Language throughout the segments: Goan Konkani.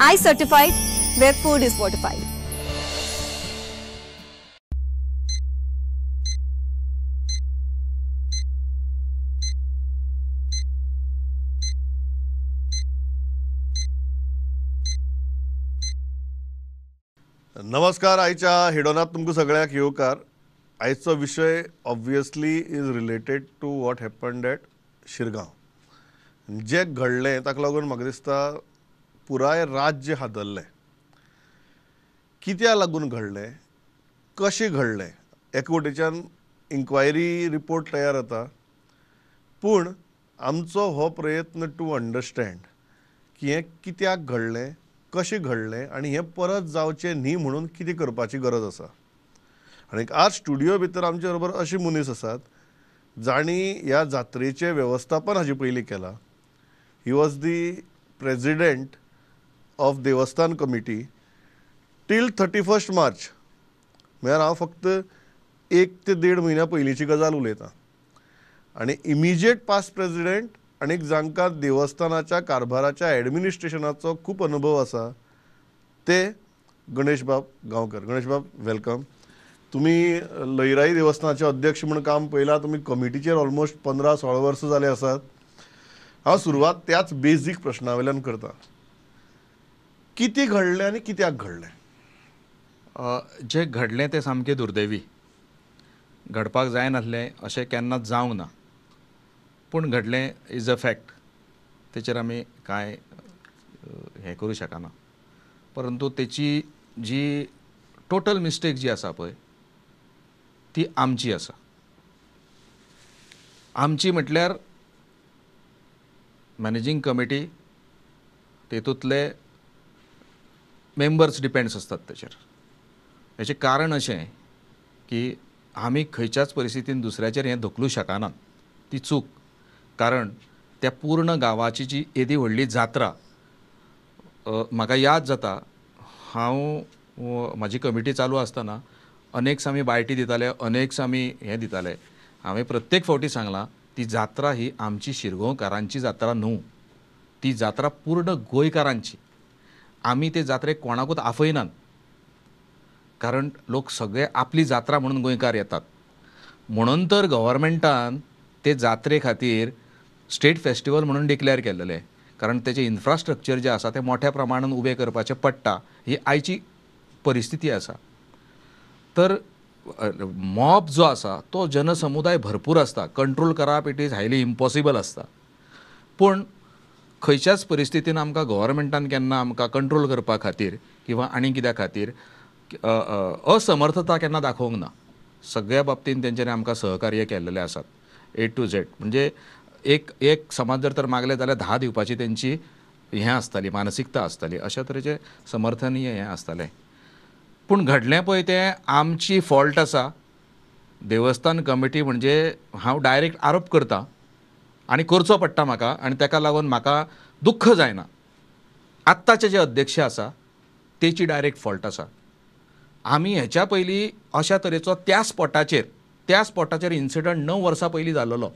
I certified, where food is fortified. नमस्कार. आयच्या हेडोनात तुमकां सगळ्यांक येवकार. आयचो विशय obviously is related to what happened at Shirgaon. जें घडलें ताका लागून म्हाका दिसता पुराय राज्य हादरलें. कित्याक लागून घडलें, कशें घडलें, एके वटेच्यान इन्क्वायरी रिपोर्ट तयार जाता, पूण आमचो हो प्रयत्न टू अंडरस्टँड की हें कित्याक घडलें, कशें घडलें आनी हें परत जावचें न्ही म्हणून कितें करपाची गरज आसा. आनी आज स्टुडियो भितर आमचे बरोबर अशे मनीस आसात जांणी ह्या जात्रेचें वेवस्थापन हाजे पयलीं केलां. He was the president of Devasthan committee till 31 March. म्हळ्यार हांव फक्त 1 ते 1.5 म्हयन्या पयलींची गजाल उलयतां. आनी इमिजिएट पास्ट प्रेजिडेंट आनी जांकां देवस्थानाच्या कारभाराच्या एडमिनिस्ट्रेशनाचो खूब अनुभव आसा ते गणेशबाब गांवकर. गणेशबाब, welcome. तुमी लयराई देवस्थानाचे अध्यक्ष म्हूण काम पळयलां. तुमी कमिटीचेर ऑलमोस्ट 15-16 वर्सां जाले आसात. हांव सुरवात त्याच बेजीक प्रश्ना वयल्यान करता. कितें घडलें आनी कित्याक घडलें? जें घडलें तें सामकें दुर्दैवी. घडपाक जायनासलें अशें केन्नाच जावंक ना, पूण घडलें is a fact. तेचेर आमी कांय हें करूं शकना. परंतु तेची जी टोटल मिस्टेक जी आसा पळय ती आमची आसा. आमची म्हटल्यार मॅनेजींग कमिटी, तेतूंतले मेंबर्स डिपेंड्स आसतात तेचेर. हेचें कारण अशें की आमी खंयच्याच परिस्थितीन दुसऱ्याचेर हें धुकलूं शकनात, ती चूक. कारण त्या पूर्ण गांवाची जी येदी व्हडली जात्रा, म्हाका याद जाता, हांव म्हाजी कमिटी चालू आसतना अनेक आमी बायटी दिताले, अनेक आमी हें दिताले. हांवें प्रत्येक फावटी सांगलां, ती जात्रा ही आमची शिरगांवकारांची जात्रा न्हू, ती जात्रा पूर्ण गोंयकारांची. आमी ते जात्रेक कोणाकूच आफयनात, कारण लोक सगळे आपली जात्रा म्हणून गोंयकार येतात. म्हणून तर गव्हर्मेंटान ते जात्रे खातीर स्टेट फेस्टिवल म्हणून डिक्लेअर केल्लें. कारण तेचें इन्फ्रास्ट्रक्चर जें आसा तें मोठ्या प्रमाणान उबें करपाचें पडटा, ही आयची परिस्थिती आसा. तर मॉब जो आसा तो जनसमुदाय भरपूर आसता, कंट्रोल करप it is highly impossible आसता. पूण खंयच्याच परिस्थितीन आमकां गव्हर्मेंटान केन्ना आमकां कंट्रोल करपा खातीर किंवा आनी कित्या खातीर असमर्थता केन्ना दाखोवंक ना. सगळ्या बाबतीन तेंच्यांनी आमकां सहकार्य केल्लेलें आसात ए टू झेड. म्हणजे एक एक समाज जर तर मागलें जाल्यार 10 दिवपाची तेंची हें आसताली, मानसिकता आसताली. अशा तरेचें समर्थनीय हें आसतालें. पूण घडलें पळय तें आमची फॉल्ट आसा. देवस्थान कमिटी म्हणजे हांव डायरेक्ट आरोप करता आनी करचो पडटा म्हाका, आनी तेका लागून म्हाका दुख्ख जायना. आत्ताचे जे अध्यक्ष आसा तेची डायरेक्ट फॉल्ट आसा. आमी हेच्या पयलीं अशा तरेचो त्या स्पॉटाचेर इन्सिडंट 9 वर्सां पयलीं जाल्लो.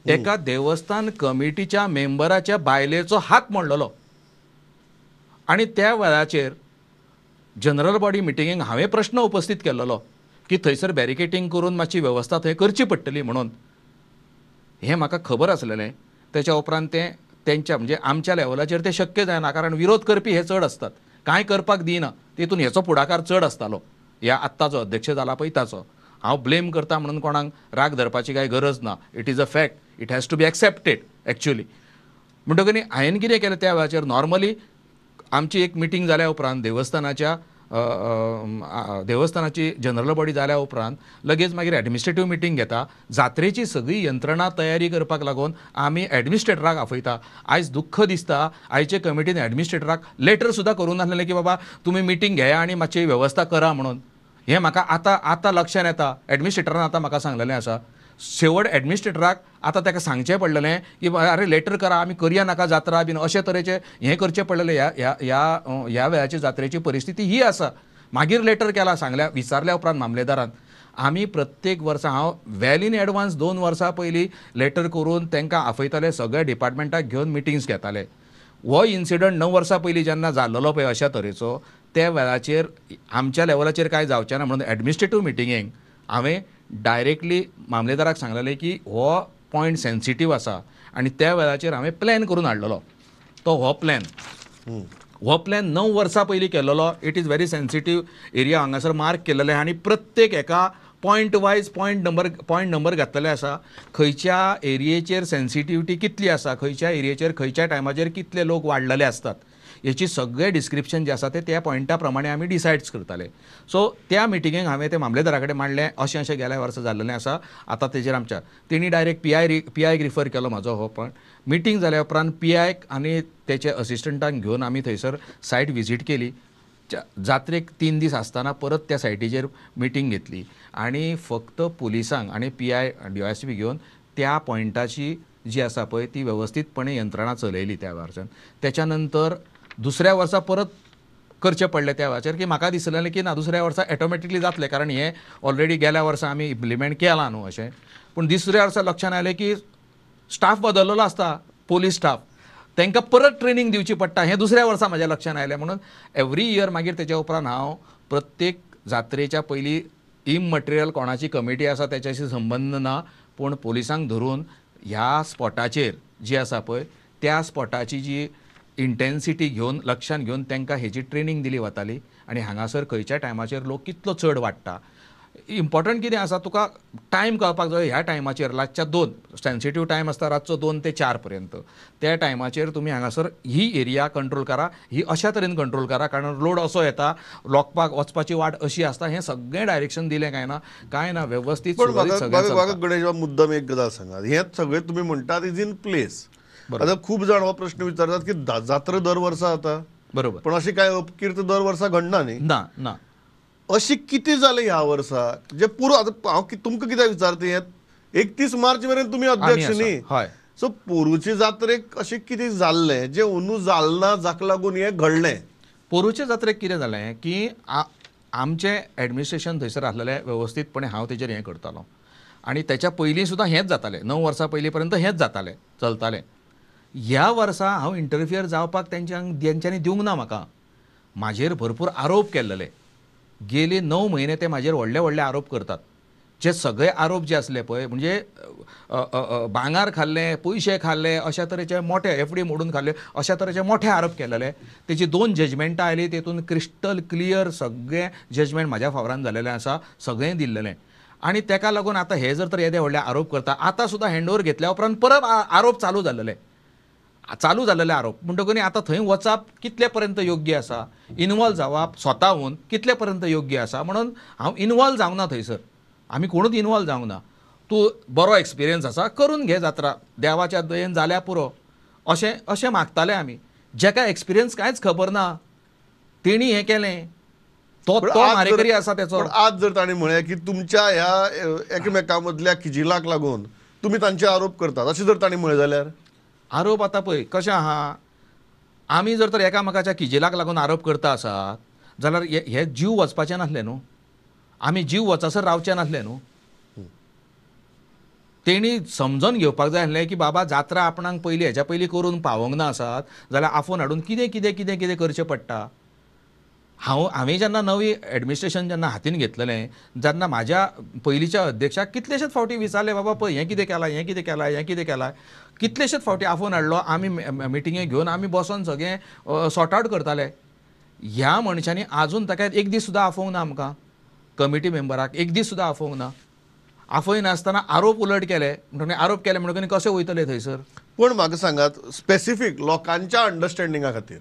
एका देवस्थान कमिटीच्या मेंबराच्या बायलेचो हात मोडलेलो आनी त्या वेळाचेर जनरल बॉडी मिटिंगेक हांवें प्रश्न उपस्थीत केल्लो की थंयसर बॅरिकेटींग करून मातशी वेवस्था थंय करची पडटली म्हणून. हें म्हाका खबर आसलेलें. तेच्या उपरांत तें तेंच्या म्हणजे आमच्या लेवलाचेर तें शक्य जायना, कारण विरोध करपी हे चड आसतात, कांय करपाक दिना. तितून हेचो फुडाकार चड आसतालो, ह्या आत्तां जो अध्यक्ष जाला पळय ताचो. हांव ब्लेम करता म्हणून कोणाक राग धरपाची कांय गरज ना. It is a fact, it has to be accepted actually. म्हणटकच न्ही हांवें कितें केलें त्या वेळाचेर, नॉर्मली आमची एक मिटींग जाल्या उपरांत देवस्थानाच्या देवस्थानाची जनरल बॉडी जाल्या उपरांत लगेच मागीर एडमिनिस्ट्रेटीव मिटींग घेता. जात्रेची सगळी यंत्रणा तयारी करपाक लागून आमी एडमिनिस्ट्रेटराक आपयता. आयज दुख्ख दिसता, आयचे कमिटीन एडमिनिस्ट्रेटराक लेटर सुद्दां करूंक नासलें की बाबा तुमी मिटींग घेया आनी मातशी वेवस्था करा म्हणून. हें म्हाका आतां आतां लक्षान येता. एडमिनिस्ट्रेटरान आतां म्हाका सांगलेलें आसा. शेवट एडमिनिस्ट्रेटराक आतां ताका सांगचें पडलेलें की अरे लेटर करा, आमी करया नाका जात्रा बीन अशे तरेचें हें करचें पडलेलें. ह्या ह्या ह्या ह्या वेळाची जात्रेची परिस्थिती ही आसा. मागीर लेटर केला सांगल्या विचारल्या उपरांत मामलेदारान. आमी प्रत्येक वर्सा हांव वेल इन एडवान्स 2 वर्सां पयलीं लेटर करून तांकां आपयताले, सगळ्या डिपार्टमेंटाक घेवन मिटिंग्स घेताले. हो इन्सिडंट 9 वर्सां पयलीं जेन्ना जाल्लो पळय अशा तरेचो त्या वेळाचेर आमच्या लेवलाचेर कांय जावचें ना म्हणून एडमिनिस्ट्रेटीव मिटिंगेक हांवें डायरेक्टली मामलेदाराक सांगलेलें की हो पॉयंट सेन्सिटीव आसा आनी त्या वेळाचेर हांवें प्लॅन करून हाडलेलो तो हो प्लॅन हो प्लॅन 9 वर्सां पयलीं केल्लो. It is very sensitive area हांगासर मार्क केल्लेलें आनी प्रत्येक एका पॉयंट वायज पॉयंट नंबर घातलेले आसा. खंयच्या एरियेचेर सेन्सिटिविटी कितली आसा, खंयच्या एरियेचेर खंयच्या टायमाचेर कितले लोक वाडलेले आसतात हेची सगळें डिस्क्रिप्शन जें आसा तें त्या पॉयंटा प्रमाणे आमी डिसायड्स करताले. सो त्या मिटिंगेक हांवें ते मामलेदारा कडेन मांडलें अशें अशें गेल्या वर्सा जाल्लें आसा आतां तेजेर आमच्या तेणी डायरेक्ट पी आयक रिफर केलो म्हाजो हो पॉयंट. मिटींग जाल्या उपरांत पी आयक आनी तेचे असिस्टंटांक घेवन आमी थंयसर सायट विजीट केली. जात्रेक 3 दीस आसतना परत त्या सायटीचेर मिटींग घेतली आनी फक्त पुलिसांक आनी P I D Y S P घेवन त्या पॉयंटाची जी आसा पळय ती वेवस्थीतपणे यंत्रणा चलयली त्या वेळारच्यान. तेच्या नंतर दुसऱ्या वर्सा परत करचें पडलें त्या वेळाचेर की म्हाका दिसलें की ना दुसऱ्या वर्सा ऑटोमॅटिकली जातलें कारण हें ऑलरेडी गेल्या वर्सा आमी इम्प्लिमेंट केलां न्हू अशें. पूण दुसऱ्या वर्सा लक्षान आयलें की स्टाफ बदललेलो आसता पोलीस स्टाफ तांकां परत ट्रेनींग दिवची पडटा हें दुसऱ्या वर्सा म्हाज्या लक्षान आयलें. म्हणून एवरी इयर मागीर तेच्या उपरांत हांव प्रत्येक जात्रेच्या पयलीं इममटेरियल कोणाची कमिटी आसा तेच्याशी संबंद ना पूण पोलिसांक धरून ह्या स्पॉटाचेर जी आसा पळय त्या स्पॉटाची जी इंटेन्सिटी घेवन लक्षान घेवन तांकां हेजी ट्रेनींग दिली वताली आनी हांगासर खंयच्या टायमाचेर लोक कितलो चड वाडटा. इम्पॉर्टंट कितें आसा तुका टायम कळपाक जाय ह्या टायमाचेर रातच्या 2 सेन्सिटीव टायम आसता रातचो 2 ते 4 पर्यंत त्या टायमाचेर तुमी हांगासर ही एरिया कंट्रोल करा, ही अशा तरेन कंट्रोल करा कारण लोड असो येता लोकपाक वचपाची वाट अशी आसता. हें सगळें डायरेक्शन दिलें काय ना काय ना वेवस्थीत. पण म्हाका गणेश मुद्दम एक गजाल सांगा, हें सगळें तुमी म्हणटात is in place. आतां खूब जाण हो प्रश्न विचारतात की जात्रा दर वर्सा जाता बरोबर, पण अशी काय अपकीर्त दर वर्सा घडना न्ही. ना ना अशी कितें जालें ह्या वर्सा जे पुरो आतां हांव तुमकां कित्याक विचारता हें 31 मार्च मेरेन तुमी अध्यक्ष न्ही, हय. सो पोरूचे जात्रेक अशें कितें जाल्लें जें अंदू जालें ना जाका लागून हें घडलें? पोरूचे जात्रेक कितें जालें की आमचें एडमिनिस्ट्रेशन थंयसर आसलेलें वेवस्थीतपणे हांव तेजेर हें करतालो आनी तेच्या पयलीं सुद्दां हेंच जातालें 9 वर्सां पयलीं पर्यंत हेंच जातालें चलतालें. ह्या वर्सा हांव इंटरफियर जावपाक तेंच्यांनी दिवंक ना म्हाका. म्हाजेर भरपूर आरोप केल्लेले गेले 9 म्हयने ते म्हाजेर व्हडले व्हडले आरोप करतात. जे सगळे आरोप जे आसले पळय म्हणजे भांगार खाल्लें पयशे खाल्ले अशा तरेचे मोठे एफडी मोडून खाल्ले अशा तरेचे मोठे आरोप केलेले. तेजी 2 जजमेंटां आयलीं तेतून क्रिस्टल क्लियर सगळें जजमेंट म्हाज्या फावरान जालेलें आसा सगळें दिल्लेलें आनी तेका लागून आतां हे जर तर येदे व्हडले आरोप करता आतां सुद्दां हँडओवर घेतल्या उपरांत परत आरोप चालू जाल्ले आरोप म्हणटकूच आतां थंय वचप कितले पर्यंत योग्य आसा, इनवॉल्व जावप स्वताहून कितले पर्यंत योग्य आसा म्हणून हांव इनवॉल्व जावंक ना थंयसर. आमी कोणूच इनवॉल्व जावंक ना. तूं बरो एक्सपिरियन्स आसा करून घे जात्रा देवाच्या दयेन जाल्या पुरो अशें अशें मागताले आमी. जेका एक्सपिरियन्स कांयच खबर ना तेणी हें केलें तो मारेकरी आसा तेचो. आज जर ताणें म्हळें की तुमच्या ह्या एकमेकां मदल्या किजिलाक लागून तुमी तांचे आरोप करतात अशें जर ताणें म्हळें जाल्यार? आरोप आतां पळय कशें आहा आमी जर तर एकामेकाच्या किजिलाक लागून आरोप करता आसात जाल्यार हे जीव वचपाचे नासले न्हू, आमी जीव वचसर रावचे नासले न्हू. तेणी समजून घेवपाक जाय आसलें की बाबा जात्रा आपणाक पयलीं हेच्या पयलीं करून पावोंक ना आसात जाल्यार आफोवन हाडून कितें कितें कितें कितें करचें पडटा. हांवें जेन्ना नवी एडमिनिस्ट्रेशन जेन्ना हातीन घेतलेलें जेन्ना म्हाज्या पयलींच्या अध्यक्षाक कितलेशेच फावटी विचारलें बाबा पळय हें कितें केलां हें कितें केलां हें कितें केलां कितलेशेच फावटी आफोवन हाडलो आमी मिटिंगे घेवन आमी बसोन सगळें सॉर्ट आवट करताले. ह्या मनशांनी आजून ताका एक दीस सुद्दां आफोवंक ना आमकां कमिटी मेंबराक एक दीस सुद्दां आफोवंक ना. आफयनासतना आरोप उलट केले म्हणटकीर आरोप केले म्हणटकीर कशें वयतले थंयसर? पूण म्हाका सांगात स्पेसिफीक लोकांच्या अंडरस्टँडिंगा खातीर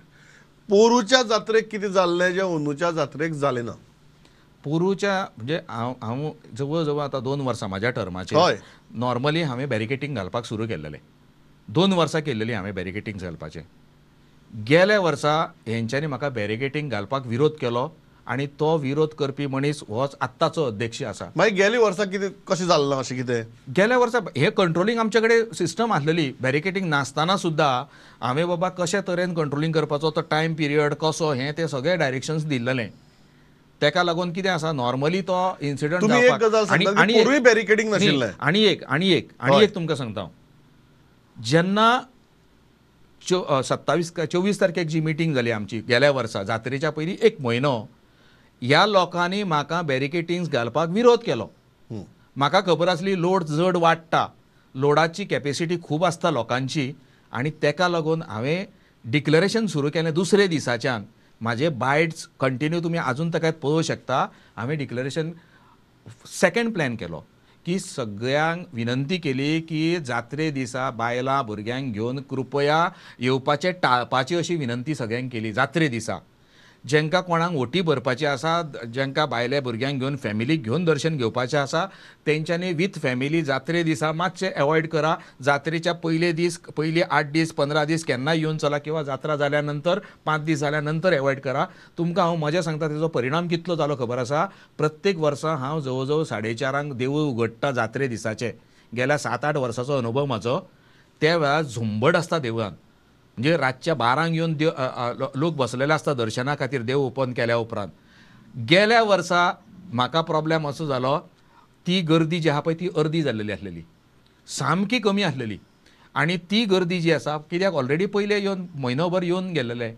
पोरूच्या जात्रेक कितें जाल्लें जें अंदूच्या जात्रेक जालें ना? पोरूच्या म्हणजे हांव जवळ जवळ आतां 2 वर्सां म्हाज्या टर्माचेर नॉर्मली हांवें बॅरिकेटींग घालपाक सुरू केल्लेलें. 2 वर्सां केल्लेली हांवें बॅरिकेटींग घालपाचें. गेल्या वर्सा हेंच्यांनी म्हाका बॅरिकेटींग घालपाक विरोध केलो आनी तो विरोध करपी मनीस होच आत्ताचो अध्यक्ष आसा. मागीर गेल्या वर्सा कितें कशें जालें ना अशें कितें? गेल्या वर्सा हे कंट्रोलिंग आमचे कडेन सिस्टम आसलेली बॅरिकेटींग नासतना सुद्दां हांवें बाबा कशे तरेन कंट्रोलिंग करपाचो तो टायम पिरियड कसो हें तें सगळें डायरेक्शन्स दिल्लेलें. तेका लागून कितें आसा नॉर्मली तो इन्सिडंट बॅरिकेडींग नाशिल्लें. आनी एक आनी एक आनी एक तुमकां सांगता हांव जेन्ना 27-24 तारखेक जी मिटींग जाली आमची गेल्या वर्सा जात्रेच्या पयलीं एक म्हयनो, ह्या लोकांनी म्हाका बॅरिकेटिंग्स घालपाक विरोध केलो. म्हाका खबर आसली लोड जड वाडटा, लोडाची कॅपेसिटी खूब आसता लोकांची, आनी तेका लागून हांवें डिक्लरेशन सुरू केलें दुसरे दिसाच्यान. म्हाजे बायट्स कंटिन्यू तुमी आजून ताका पळोवंक शकता. हांवें डिक्लरेशन सेकंड प्लॅन केलो की सगळ्यांक विनंती केली की जात्रे दिसा बायलां भुरग्यांक घेवन कृपया येवपाचें टाळपाची अशी विनंती सगळ्यांक केली. जात्रे दिसा जेंकां कोणाक ओटी भरपाची आसा, जेंकां बायले भुरग्यांक घेवन फॅमिलीक घेवन दर्शन घेवपाचें आसा, तेंच्यांनी विथ फॅमिली जात्रे दिसा मातशें एवॉयड करा. जात्रेच्या पयले दीस, पयली 8 दीस 15 दीस केन्नाय येवन चला, किंवा जात्रा जाल्या नंतर 5 दीस जाल्या नंतर एवॉयड करा. तुमकां हांव मजा सांगता तेजो परिणाम कितलो जालो खबर आसा. प्रत्येक वर्सा हांव जवळ जवळ 4:30 देवूळ उगडटा जात्रे दिसाचे. गेल्या 7-8 वर्साचो अनुभव म्हाजो. त्या वेळार झुंबड आसता देवळान, म्हणजे रातच्या 12 येवन देव लोक बसलेले आसता दर्शना खातीर देव ओपन केल्या उपरांत. गेल्या वर्सा म्हाका प्रॉब्लेम असो जालो, ती गर्दी जी आहा पळय ती अर्दी जाल्लेली आसलेली, सामकी कमी आसलेली. आनी ती गर्दी जी आसा कित्याक ऑलरेडी पयले येवन म्हयनोभर येवन गेल्लेले,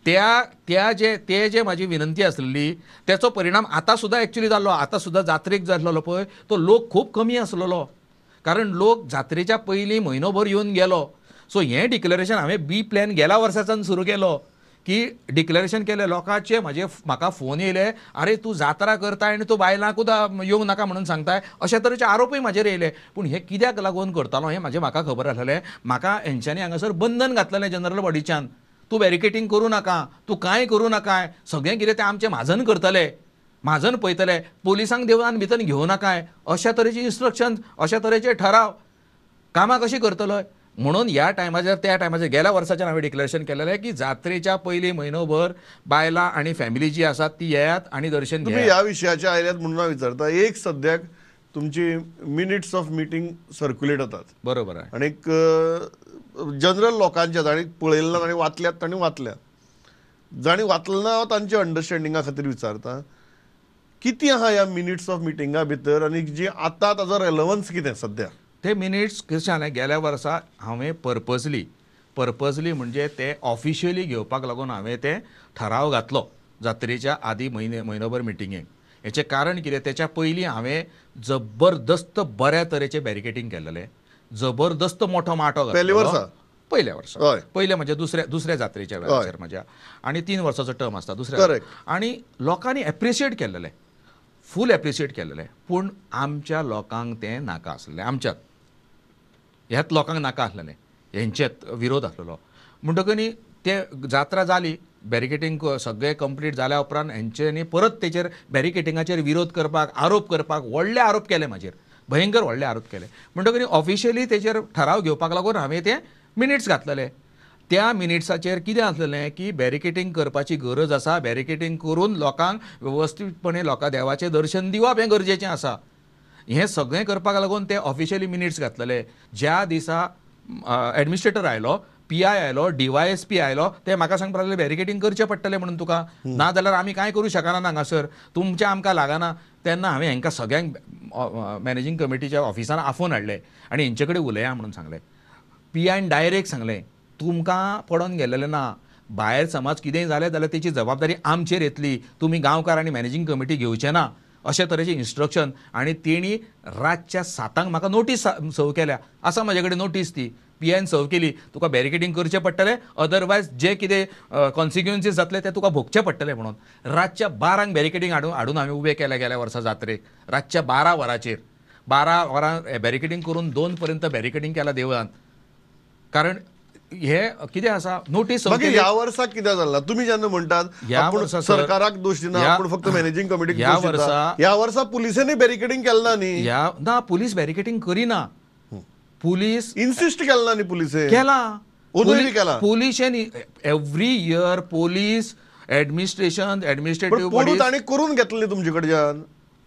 त्या त्या जे ते जे म्हाजी विनंती आसलेली तेचो परिणाम आतां सुद्दां एक्चुली जाल्लो. आतां सुद्दां जात्रेक जाल्लो पळय तो लोक खूब कमी आसलेलो, कारण लोक जात्रेच्या पयलीं म्हयनोभर येवन गेलो. सो हें डिक्लरेशन हांवें बी प्लॅन गेल्या वर्साच्यान सुरू केलो की डिक्लरेशन केलें. लोकांचे म्हाजे म्हाका फोन येयले, आरे तूं जात्रा करताय आनी तूं बायलांकूच येवंक नाका म्हणून सांगताय, अशा तरेचे आरोपूय म्हाजेर येयले. पूण हें कित्याक लागून करतालो हें म्हाजें म्हाका खबर आसलेलें. म्हाका हेंच्यांनी हांगासर बंधन घातलेलें जनरल बॉडीच्यान, तूं बॅरिकेटींग करूं नाका, तूं कांय करूं नाका, सगळें कितें तें आमचें म्हाजन करतले, म्हाजन पळयतले, पोलिसांक देवळान भितर घेवं नाकाय, अशा तरेची इन्स्ट्रक्शन, अशा तरेचे ठराव. कामां कशीं करतलो म्हणून ह्या टायमाचेर त्या टायमाचेर गेल्या वर्साच्यान हांवें डिक्लरेशन केलेलें की जात्रेच्या पयलीं म्हयनोभर बायलां आनी फॅमिली जी आसात ती येयात आनी दर्शन घेयात. ह्या विशयाचे आयल्यात म्हणून हांव विचारता, एक सद्याक तुमची मिनिट्स ऑफ मिटींग सर्क्युलेट जातात, बरोबर आहे, आनीक जनरल लोकांच्या जाणी पळयलें ना, जाणी वाचल्यात तांणी वाचल्यात, जाणी वाचलें ना हांव तांच्या अंडरस्टँडिंगा खातीर विचारता, कितें आहा ह्या मिनिट्स ऑफ मिटिंगा भितर आनी जी आतां ताजो रेलवन्स कितें सद्या? ते मिनिट्स कशें जालें, गेल्या वर्सा हांवें पर्पजली म्हणजे ते ऑफिशियली घेवपाक लागून हांवें ते ठराव घातलो जात्रेच्या आदी म्हयनोभर मिटिंगेक. हेचें कारण कितें, तेच्या पयलीं हांवें जबरदस्त बऱ्या तरेचें बॅरिकेटींग केल्लेलें, जबरदस्त मोठो माटो घातलो पयल्या वर्सा, पयल्या म्हणजे दुसऱ्या जात्रेच्या वेळाचेर म्हज्या, आनी 3 वर्साचो टर्म आसता दुसऱ्या, आनी लोकांनी एप्रिशिएट केल्लेलें, फूल एप्रिशिएट केल्लेलें. पूण आमच्या लोकांक तें नाका आसलें, आमच्यात ह्याच लोकांक नाका आसलेलें, हेंचेत विरोध आसलेलो. म्हणटकच न्ही ते जात्रा जाली, बॅरिकेटींग सगळें कंप्लीट जाल्या उपरांत हेंच्यांनी परत तेचेर बॅरिकेटिंगाचेर विरोध करपाक, आरोप करपाक, व्हडले आरोप केले म्हाजेर, भयंकर व्हडले आरोप केले. म्हणटकच न्ही ऑफिशियली तेचेर ठराव घेवपाक लागून हांवें ते मिनिट्स घातलेले. त्या मिनिट्साचेर कितें आसलेलें की बॅरिकेटींग करपाची गरज आसा, बॅरिकेटींग करून लोकांक वेवस्थीतपणे लोकां देवाचें दर्शन दिवप हें गरजेचें आसा. हें सगळें करपाक लागून ते ऑफिशियली मिनिट्स घातलेले. ज्या दिसा एडमिनिस्ट्रेटर आयलो, PI आयलो, DYSP आयलो, ते म्हाका सांगपाक लागले बॅरिकेटींग करचें पडटलें म्हणून तुका, ना जाल्यार आमी कांय करूं शकना हांगासर, तुमचें आमकां लागना. तेन्ना हांवें हेंकां सगळ्यांक मॅनेजींग कमिटीच्या ऑफिसान आफोवन हाडले आनी हेंचे कडेन उलया म्हणून सांगलें. PIन डायरेक्ट सांगलें, तुमकां पडोन गेल्लेलें ना, भायर समज कितेंय जालें जाल्यार तेची जबाबदारी आमचेर येतली, तुमी गांवकार आनी मॅनेजींग कमिटी घेवचे ना, अशे तरेचे इन्स्ट्रक्शन. आनी तेणी रातच्या 7 म्हाका नोटीस सर्व केल्या, आसा म्हाजे कडेन नोटीस, ती PIन सर्व केली, तुका बॅरिकेटींग करचें पडटलें, अदरवायज जे कितें कॉन्सिक्युएन्सीस जातले ते तुका भोगचे पडटले म्हणून. रातच्या 12 बॅरिकेटींग हाडून हांवें उबें केलें गेल्या वर्सा जात्रेक. रातच्या 12 वरांचेर, 12 वरां बॅरिकेटींग करून 2 पर्यंत बॅरिकेटींग केलां देवळांत. कारण हे कितें आसा नोटीस. ह्या वर्सा कितें जालां तुमी जेन्ना म्हणटात सरकाराक दोश दिना, आपूण फक्त मॅनेजींग कमिटीक दोश दिता, ह्या वर्सा पुलिसांनी बॅरिकेटींग केलें ना न्ही? ह्या ना, पुलीस बॅरिकेटींग करिना, पुलीस इन्सिस्ट केलें ना न्ही, पुलिसे केलां, पुलिशेंनी every year police administration administrative body तांणी करून घेतलें तुमचे कडच्यान,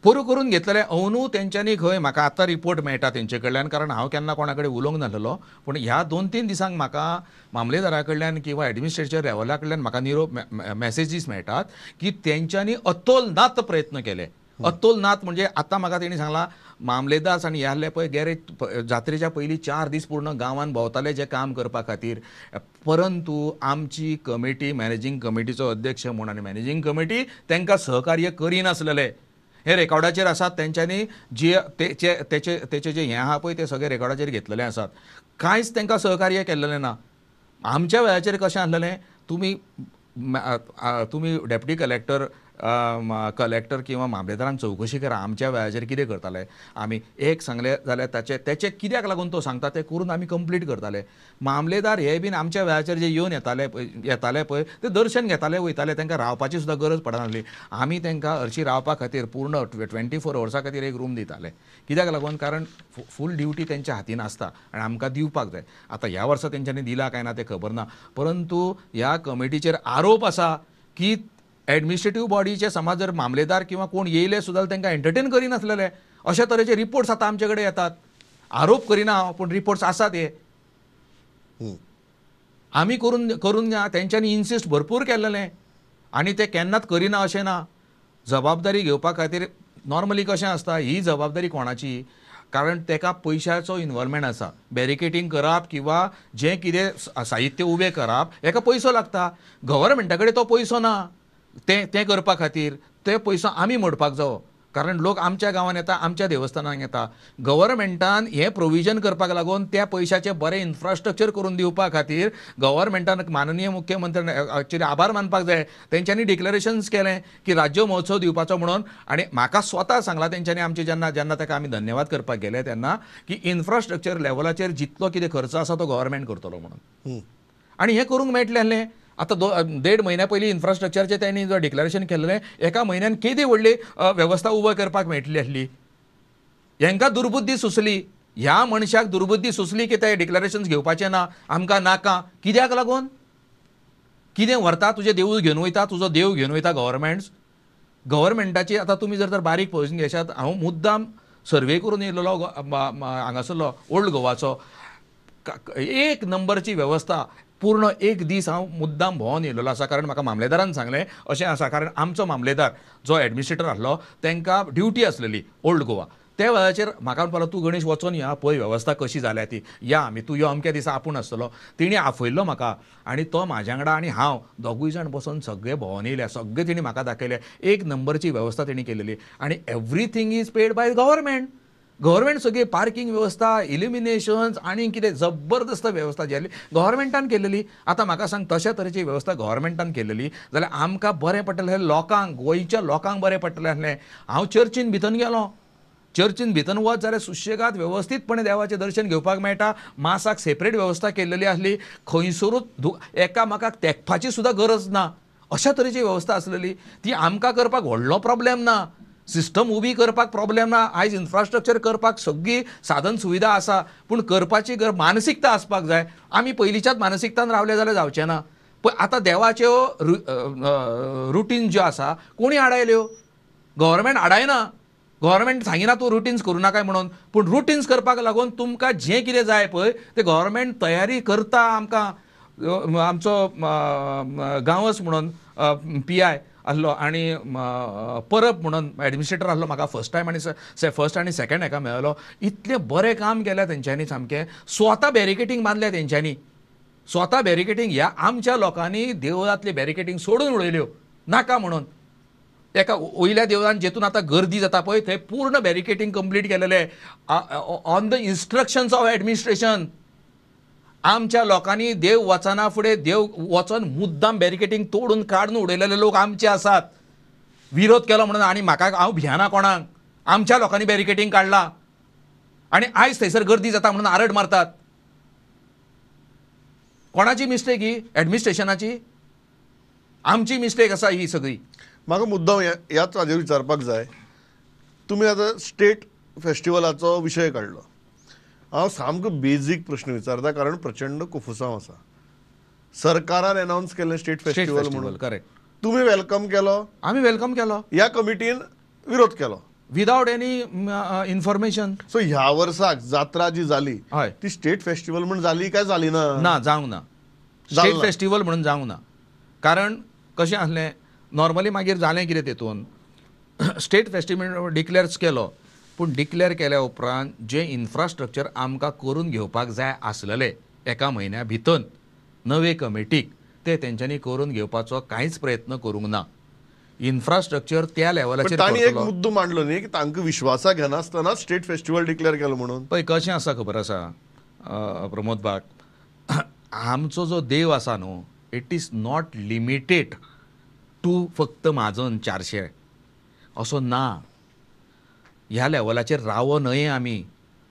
पोरू करून घेतलेले. अंदू तेंच्यांनी खंय म्हाका आतां रिपोर्ट मेळटा तेंचे कडल्यान, कारण हांव केन्ना कोणा कडेन उलोवंक नासलेलो, पूण ह्या 2-3 दिसांक म्हाका मामलेदारा कडल्यान किंवा एडमिनिस्ट्रेशन लेवला कडल्यान म्हाका निरोप मॅसेजीस मेळटात की तेंच्यांनी अतोलनात प्रयत्न केले. अतोलनाथ म्हणजे आतां म्हाका तेणी सांगलां मामलेदार आनी हे आहले पळय गॅरेज जात्रेच्या पयलीं 4 दीस पूर्ण गांवान भोंवताले जे काम करपा खातीर. परंतु आमची कमिटी मॅनेजींग कमिटीचो अध्यक्ष म्हूण आनी मॅनेजींग कमिटी तांकां सहकार्य करिनासलेले. हे रेकॉर्डाचेर आसात, तेंच्यांनी जे तेचे तेचे जे हें आहा पळय ते सगळे रेकॉर्डाचेर घेतलेले आसात. कांयच तांकां सहकार्य केल्लेलें ना. आमच्या वेळाचेर कशें आसलेलें, तुमी तुमी डेप्युटी कलेक्टर कलेक्टर किंवा मामलेदारांक चवकशी करा आमच्या वेळाचेर कितें करताले. आमी एक सांगलें जाल्यार ताचे तेचे कित्याक लागून तो सांगता तें करून आमी कंप्लीट करताले. मामलेदार हे बीन आमच्या वेळाचेर जे येवन येताले पळय ते दर्शन घेताले वयताले, तांकां रावपाची सुद्दां गरज पडनासली. आमी तांकां हरशीं रावपा खातीर पूर्ण 24 वर्सां खातीर एक रूम दिताले. कित्याक लागून, कारण फूल ड्युटी तेंच्या हातीन आसता आनी आमकां दिवपाक जाय. आतां ह्या वर्सा तेंच्यांनी दिला काय ना तें खबर ना, परंतु ह्या कमिटीचेर आरोप आसा की एडमिनिस्ट्रेटीव बॉडीचे समज जर मामलेदार किंवा कोण येयले सुद्दां तांकां एंटरटेन करिनासलेले. अशा तरेचे रिपोर्ट्स आतां आमचे कडेन येतात. आरोप करिना हांव, पूण रिपोर्ट्स आसात हे. आमी करून करून तेंच्यांनी इन्सिस्ट भरपूर केल्लेलें आनी ते केन्नाच करिना अशें ना. जबाबदारी घेवपा खातीर नॉर्मली कशें आसता, ही जबाबदारी कोणाची, कारण तेका पयशाचो इन्वॉल्वमेंट आसा. बॅरिकेटींग करप किंवा जें कितें साहित्य उबें करप हेका पयसो लागता. गव्हर्मेंटा कडेन तो पयसो ना तें तें करपा खातीर. ते पयसो आमी मोडपाक जावो, कारण लोक आमच्या गांवान येता, आमच्या देवस्थानाक येता. गव्हर्मेंटान हें प्रोविजन करपाक लागून त्या पयशाचें बरें इन्फ्रास्ट्रक्चर करून दिवपा खातीर गव्हर्मेंटान माननीय मुख्यमंत्र्यान एक्चुअली आभार मानपाक जाय. तेंच्यांनी डिक्लेरेशन्स केलें की राज्य महोत्सव दिवपाचो म्हणून. आनी म्हाका स्वता सांगलां तेंच्यांनी आमचे जेन्ना जेन्ना ताका आमी धन्यवाद करपाक गेले तेन्ना की इन्फ्रास्ट्रक्चर लेवलाचेर जितलो कितें खर्च आसा तो गव्हर्मेंट करतलो म्हणून. आनी हें करूंक मेळटलें आसलें. आतां 1.5 म्हयन्या पयलीं इन्फ्रास्ट्रक्चरचें तेणी जो डिक्लेरेशन केल्लें, एका म्हयन्यान केदी व्हडली वेवस्था उबो करपाक मेळटली आसली. हेंकां दुर्बुद्धी सुचली, ह्या मनशाक दुर्बुद्धी सुचली की ते डिक्लेरेशन घेवपाचें ना, आमकां नाका. कित्याक लागून, कितें व्हरता तुजें देवूळ घेवन वयता, तुजो देव घेवन वयता गव्हर्मेंट्स. गव्हर्मेंटाची आतां तुमी जर तर बारीक पळोवन घेशात, हांव मुद्दाम सर्वे करून येयलेलो हांगासरलो ओल्ड गोवाचो, एक नंबरची वेवस्था. पूर्ण एक दीस हांव मुद्दाम भोंवन येयलेलो आसा, कारण म्हाका मामलेदारान सांगलें अशें आसा. कारण आमचो मामलेदार जो एडमिनिस्ट्रेटर आसलो तांकां ड्युटी आसलेली ओल्ड गोवा. त्या वेळाचेर म्हाका म्हणपाक लागलो, तूं गणेश वचोन या पळय वेवस्था कशी जाल्या ती, या आमी तूं यो अमक्या दिसा आपूण आसतलो. तेणी आफयल्लो म्हाका आनी तो म्हाज्या वांगडा आनी हांव दोगूय जाण बसून सगळे भोंवन येयले. सगळे तेणी म्हाका दाखयले. एक नंबरची वेवस्था तेणी केलेली आनी everything is paid by government. Government सगळी पार्किंग वेवस्था, इल्युमिनेशन्स आनी कितें जबरदस्त वेवस्था जी आसली गव्हर्मेंटान केलेली. आतां म्हाका सांग, तशा तरेची वेवस्था गव्हर्मेंटान केलेली जाल्यार आमकां बरें पडटलें आसलें, लोकांक, गोंयच्या लोकांक बरें पडटलें आसलें. हांव चर्चीन भितर गेलो, चर्चीन भितर वच जाल्यार सुशेगाद वेवस्थीतपणे देवाचें दर्शन घेवपाक मेळटा. मासाक सेपरेट वेवस्था केलेली आसली, खंयसरूच एकामेकाक तेंकपाची सुद्दां गरज ना, अशा तरेची वेवस्था आसलेली. ती आमकां करपाक व्हडलो प्रॉब्लेम ना, सिस्टम उबी करपाक प्रॉब्लेम ना. आयज इन्फ्रास्ट्रक्चर करपाक सगळी साधन सुविधा आसा, पूण करपाची गरज मानसिकता आसपाक जाय. आमी पयलींच्याच मानसिकतान रावले जाल्यार जावचें ना. पण आतां देवाच्यो रुटीन ज्यो आसा कोणी आडायल्यो, गव्हर्मेंट आडायना. गव्हर्मेंट सांगिना तूं रुटीन्स करूं नाकाय म्हणून, पूण रुटीन्स करपाक लागून तुमकां जें कितें जाय पळय तें गव्हर्मेंट तयारी करता. आमकां आमचो गांवस म्हणून PI आसलो आनी परब म्हणून एडमिनिस्ट्रेटर आसलो, म्हाका फर्स्ट टायम आनी फर्स्ट आनी सेकंड हेका मेळ्ळो. इतलें बरें काम केलें तेंच्यांनी, सामकें स्वता बॅरिकेटींग बांदलें तेंच्यांनी. स्वता बॅरिकेटींग ह्या आमच्या लोकांनी देवळांतली बॅरिकेटींग सोडून उडयल्यो नाका म्हणून. एका वयल्या देवळान जेतून आतां गर्दी जाता पळय थंय पूर्ण बॅरिकेटींग कंप्लीट केलेलें on the instructions of administration. आमच्या लोकांनी देव वचना फुडें देव वचोन मुद्दाम बॅरिकेटींग तोडून काडून उडयलेले लोक आमचे आसात. विरोध केलो म्हणून आनी म्हाका हांव भियाना कोणाक, आमच्या लोकांनी बॅरिकेटींग काडला आनी आयज थंयसर गर्दी जाता म्हणून आरड मारतात. कोणाची मिस्टेक ही? एडमिनिस्ट्रेशनाची. आमची मिस्टेक आसा ही सगळी. म्हाका मुद्दाम ह्याच हाजेर विचारपाक जाय, तुमी आतां स्टेट फेस्टिवलाचो विशय काडलो. हांव सामको बेजीक प्रश्न विचारता, कारण प्रचंड कुफुसांव आसा. सरकारान अनावन्स केलें स्टेट फेस्टिवल म्हणून, करेक्ट. तुमी welcome केलो, आमी welcome केलो, ह्या कमिटीन विरोध केलो विदावट एनी इन्फॉर्मेशन. सो ह्या वर्साक जात्रा जी जाली ती स्टेट फेस्टिवल म्हूण जाली काय जाली ना? ना, जावंक ना. स्टेट फेस्टिवल म्हणून जावंक ना. कारण कशें आसलें, नॉर्मली मागीर जालें कितें तेतून स्टेट फेस्टिवल डिक्लेअर्स केलो पूण डिक्लेअर केल्या उपरांत जें इन्फ्रास्ट्रक्चर आमकां करून घेवपाक जाय आसलेलें एका म्हयन्या भितर नवे कमिटीक ते तेंच्यांनी करून घेवपाचो कांयच प्रयत्न करूंक ना. इन्फ्रास्ट्रक्चर त्या लेवलाचेर तांणी एक मुद्दो मांडलो न्ही की तांकां विश्वासा घेनासतना स्टेट फेस्टिवल डिक्लेअर केलो म्हणून. पळय कशें आसा खबर आसा प्रमोद बाग, आमचो जो देव आसा न्हू it is not limited to फक्त म्हाजन 400 असो ना. ह्या लेवलाचेर रावो न्हय आमी.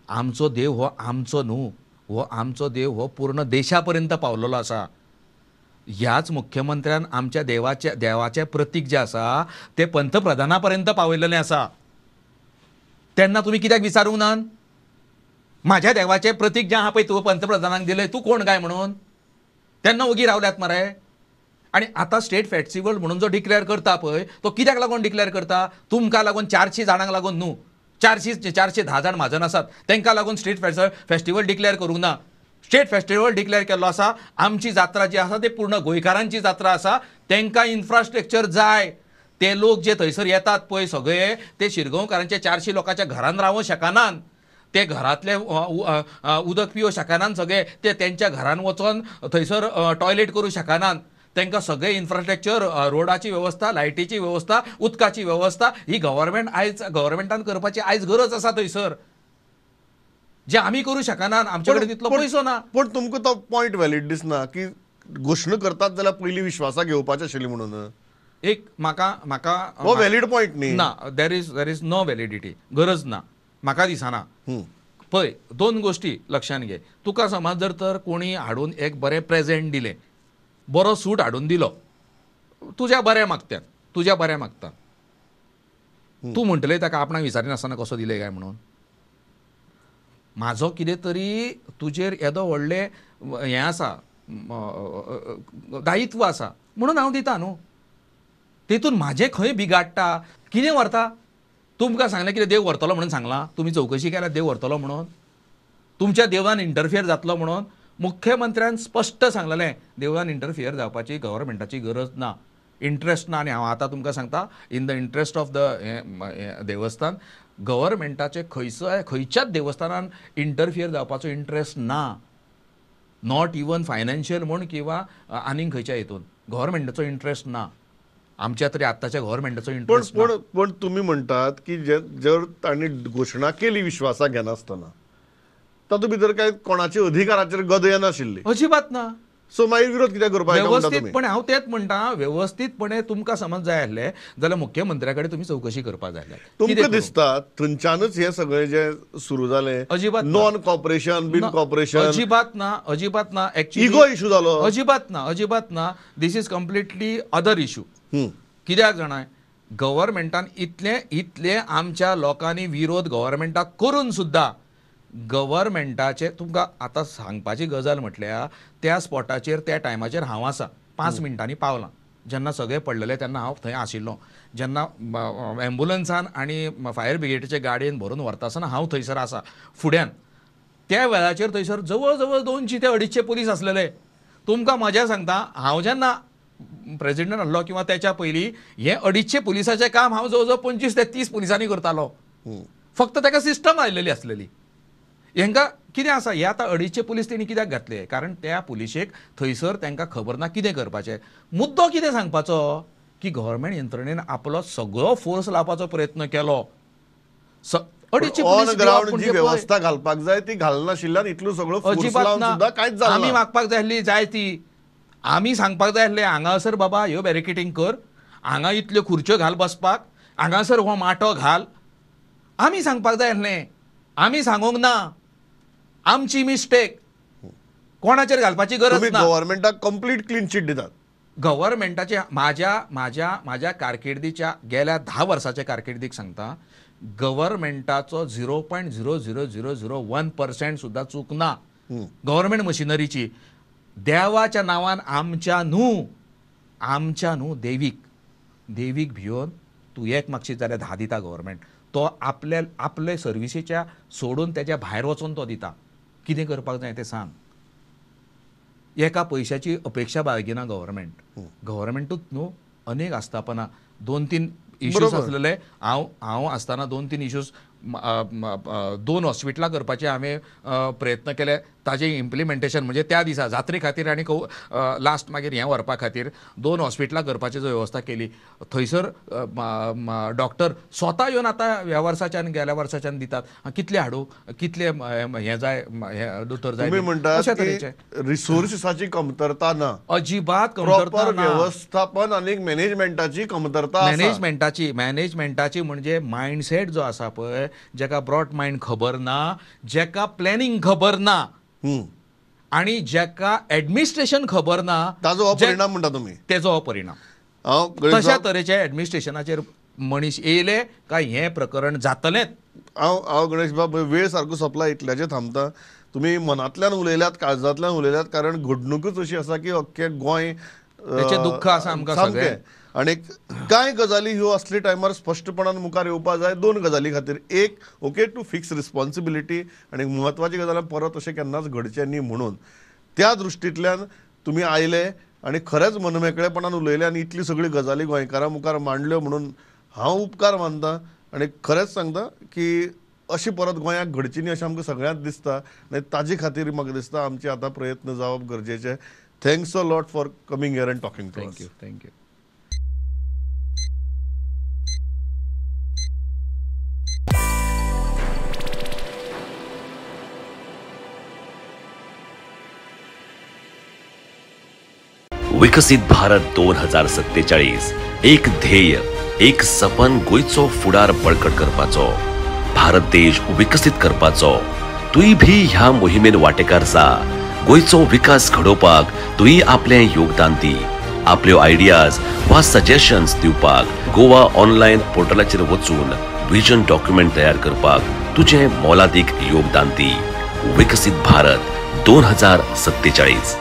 आमचो देव हो आमचो न्हू, हो आमचो देव हो पूर्ण देशा पर्यंत पावलेलो आसा. ह्याच मुख्यमंत्र्यान आमच्या देवाचे देवाचें प्रतीक जें आसा तें पंतप्रधाना पर्यंत पावयलेलें आसा. तेन्ना तुमी कित्याक विचारूंक नात म्हाज्या देवाचें प्रतीक जें आहा पळय तूं पंतप्रधानाक दिलें तूं कोण काय म्हणून? तेन्ना ओगी रावल्यात मरे. आनी आतां स्टेट फेस्टिवल म्हणून जो डिक्लेअर करता पळय तो कित्याक लागून डिक्लेअर करता? तुमकां लागून 400 जाणांक लागून न्हू, 410 जाण म्हाजन आसात तांकां लागून स्टेट फेस्टिवल डिक्लेअर करूंक ना. स्टेट फेस्टिवल डिक्लेअर केल्लो आसा. आमची जात्रा जी आसा ती पूर्ण गोंयकारांची जात्रा आसा, तांकां इन्फ्रास्ट्रक्चर जाय. ते लोक जे थंयसर येतात पळय सगळे ते शिरगांवकारांच्या 400 लोकांच्या घरान रावंक शकनात, ते घरांतले उदक पिवंक शकनात, सगळे ते तेंच्या घरान वचोन थंयसर टॉयलेट करूं शकनात. तांकां सगळे इन्फ्रास्ट्रक्चर, रोडाची वेवस्था, लायटीची वेवस्था, उदकाची वेवस्था ही गव्हर्मेंट आयज गव्हर्मेंटान करपाची आयज गरज आसा थंयसर, जे आमी करूं शकनात. आमचे कडेन तितलो पयसो ना. पूण तुमकां तो पॉयंट व्हॅलीड दिसना की घोशणा करतात जाल्यार पयलीं विश्वासा घेवपाचें आशिल्लें म्हणून? एक म्हाका म्हाका हो व्हॅलीड पॉयंट न्ही ना. There is no validity, गरज ना म्हाका दिसना. पळय दोन गोश्टी लक्षांत घे. तुका समज जर तर कोणी हाडून एक बरें प्रेजेंट दिलें, बरो सूट हाडून दिलो, तुज्या बऱ्या मागत्यान, तुज्या बऱ्या मागता, तूं म्हणटलें ताका आपणाक विचारिनासतना कसो दिलें काय म्हणून? म्हाजो कितें तरी तुजेर येदो व्हडलें हें आसा, दायित्व आसा म्हणून हांव दिता न्हू. तेतून म्हाजें खंय बिगाडटा? कितें व्हरता? तुमकां सांगलें कितें देव व्हरतलो म्हणून सांगलां? तुमी चवकशी केल्या देव व्हरतलो म्हणून? तुमच्या देवान इंटरफियर जातलो म्हणून? मुख्यमंत्र्यान स्पश्ट सांगलेलें देवळान इंटरफियर जावपाची गव्हर्मेंटाची गरज ना, इंट्रस्ट ना. आनी हांव आतां तुमकां सांगता in the interest of the देवस्थान गव्हर्मेंटाचे खंयचोय खंयच्याच देवस्थानान इंटरफियर जावपाचो इंट्रस्ट ना, not even financial म्हूण किंवा आनीक खंयच्या हितून गव्हर्मेंटाचो इंट्रस्ट ना. आमच्या तरी आत्ताच्या गव्हर्मेंटाचो इंट्रस्ट. पण पण तुमी म्हणटात की जर तांणी घोशणा केली विश्वासा घेनासतना तातूंत भितर काय कोणाचे अधिकाराचेर गद येनाशिल्ली? अजिबात ना. सो मागीर विरोध कित्याक करपाक? वेवस्थीतपणे हांव तेच म्हणटा, वेवस्थीतपणे तुमकां समज जाय आसलें जाल्यार मुख्यमंत्र्या कडेन तुमी चवकशी करपाक जाय आसलें. तुमकां दिसता थंयच्यानच हें सगळें जें सुरू जालें? अजिबात नॉन कॉपरेशन, बीन कॉपरेशन? अजिबात ना, अजिबात ना. एक्चुअली इगो इशू जालो? अजिबात ना, अजिबात ना. This is completely other issue. कित्याक जाणाय, गव्हर्मेंटान इतलें इतलें आमच्या लोकांनी विरोध गव्हर्मेंटाक करून सुद्दां गव्हर्मेंटाचे तुमकां आतां सांगपाची गजाल म्हटल्यार त्या स्पॉटाचेर त्या टायमाचेर हांव आसा, 5 मिनटांनी पावलां. जेन्ना सगळे पडलेले तेन्ना हांव थंय आशिल्लो. जेन्ना एम्बुलन्सान आनी फायर ब्रिगेडीचे गाडयेन भरून व्हरता आसतना हांव थंयसर आसा फुड्यान. त्या वेळाचेर थंयसर जवळ जवळ 200 ते 250 पुलीस आसलेले. तुमकां मजा सांगता, हांव जेन्ना प्रेजिडेंट आसलो किंवा त्याच्या पयलीं हें 250 पुलिसाचें काम हांव जवळ जवळ 25 ते 30 पुलिसांनी करतालो. फक्त ताका सिस्टम आयलेली आसलेली. हेंकां कितें आसा, हे आतां 250 पुलीस तेणी कित्याक घातले? कारण त्या पुलिशेक थंयसर तांकां खबर ना कितें करपाचें. मुद्दो कितें सांगपाचो की गव्हर्मेंट यंत्रणेन आपलो सगळो फोर्स लावपाचो प्रयत्न केलो. 250 ऑन ग्राउंड जी वेवस्था घालपाक जाय ती घालनाशिल्ल्यान इतलो सगळो फोर्स लावन सुद्दां कांयच जालें ना. आमी मागपाक जाय आसली जाय ती, आमी सांगपाक जाय आसलें हांगासर बाबा ह्यो बॅरिकेटींग कर, हांगा इतल्यो खुर्च्यो घाल बसपाक, हांगासर हो माटो घाल, आमी सांगपाक जाय आसलें. आमी सांगूंक ना, आमची मिस्टेक. कोणाचेर घालपाची गरज ना. गव्हर्मेंटाक कंप्लीट क्लीन चिट दितात. गव्हर्मेंटाचे म्हाज्या म्हाज्या म्हाज्या कारकिर्दीच्या गेल्या 10 वर्साच्या कारकिर्दीक सांगता, गव्हर्मेंटाचो 0.00001% सुद्दां चूक ना गव्हर्मेंट मशिनरीची. देवाच्या नांवान आमच्या न्हू, आमच्या न्हू देवीक, देवीक भियोन तूं एक मागशीत जाल्यार 10 दिता गव्हर्मेंट. तो आपले आपले सर्विसीच्या सोडून त्याच्या भायर वचून तो दिता. कितें करपाक जाय तें सांग. एका पयशाची अपेक्षा बाळगिना गव्हर्मेंट. गव्हर्मेंटूच न्हू, अनेक आस्थापनां, 2-3 इश्यूज आसलेले. हांव हांव आसतना 2-3 इश्यूज 2 हॉस्पिटलां करपाचे हांवें प्रयत्न केले. ताजें इम्प्लिमेंटेशन म्हणजे त्या दिसा जात्रे खातीर आनी लास्ट मागीर हें व्हरपा खातीर 2 हॉस्पिटलां करपाची जो वेवस्था केली थंयसर डॉक्टर स्वता येवन आतां ह्या वर्साच्यान गेल्या वर्साच्यान दितात कितले हाडूं कितले हें जाय दोतोर जाय. अशा तरेचे रिसोर्सिसाची कमतरता ना, अजिबात कमतरता ना. वेवस्थापन आनी मॅनेजमेंटाची कमतरता. मॅनेजमेंटाची मॅनेजमेंटाची म्हणजे मायंडसेट जो आसा पळय, जेका ब्रॉड मायंड खबर ना, जेका प्लॅनिंग खबर ना आनी जेका एडमिनिस्ट्रेशन खबर ना, ताजो परिणाम म्हणटा तुमी, तेजो परिणाम. तशा तरेचे एडमिनिस्ट्रेशनाचेर मनीस येयले काय हें प्रकरण जातलेंच. हांव हांव गणेश बाब वेळ सारको सोंपला इतल्याचेर थांबता. तुमी मनांतल्यान उलयल्यात, काळजांतल्यान उलयल्यात, कारण घडणुकूच अशी आसा की अख्खें गोंय तेचें दुख्ख आसा आमकां सगळें. आनी कांय गजाली ह्यो असले टायमार स्पश्टपणान मुखार येवपा जाय. 2 गजाली खातीर, एक ओके टू फिक्स रिस्पॉन्सिबिलिटी आनी म्हत्वाची गजाल परत अशें केन्नाच घडचें न्ही म्हणून. त्या दृश्टींतल्यान तुमी आयले आनी खरेंच मनमेकळेपणान उलयले आनी इतली सगळी गजाली गोंयकारां मुखार मांडल्यो म्हणून हांव उपकार मानता. आनी खरेंच सांगता की अशी परत गोंयाक घडची न्ही अशें आमकां सगळ्यांक दिसता आनी ताजे खातीर म्हाका दिसता आमचे आतां प्रयत्न जावप गरजेचे. Thanks a lot for coming here and talking to us. Thank you. Thank you. विकसित भारत 2047 एक ध्येय, एक सपन गोंयचो फुडार बळकट करपाचो, भारत देश विकसीत करपाचो. तुय भी ह्या मोहिमेन वांटेकार जा. गोंयचो विकास घडोवपाक तुय आपलें योगदान दी. आपल्यो आयडियाज वा सजेशन्स दिवपाक गोवा ऑनलायन पोर्टलाचेर वचून विजन डॉक्युमेंट तयार करपाक तुजें मोलादीक योगदान दी. विकसीत भारत 2047.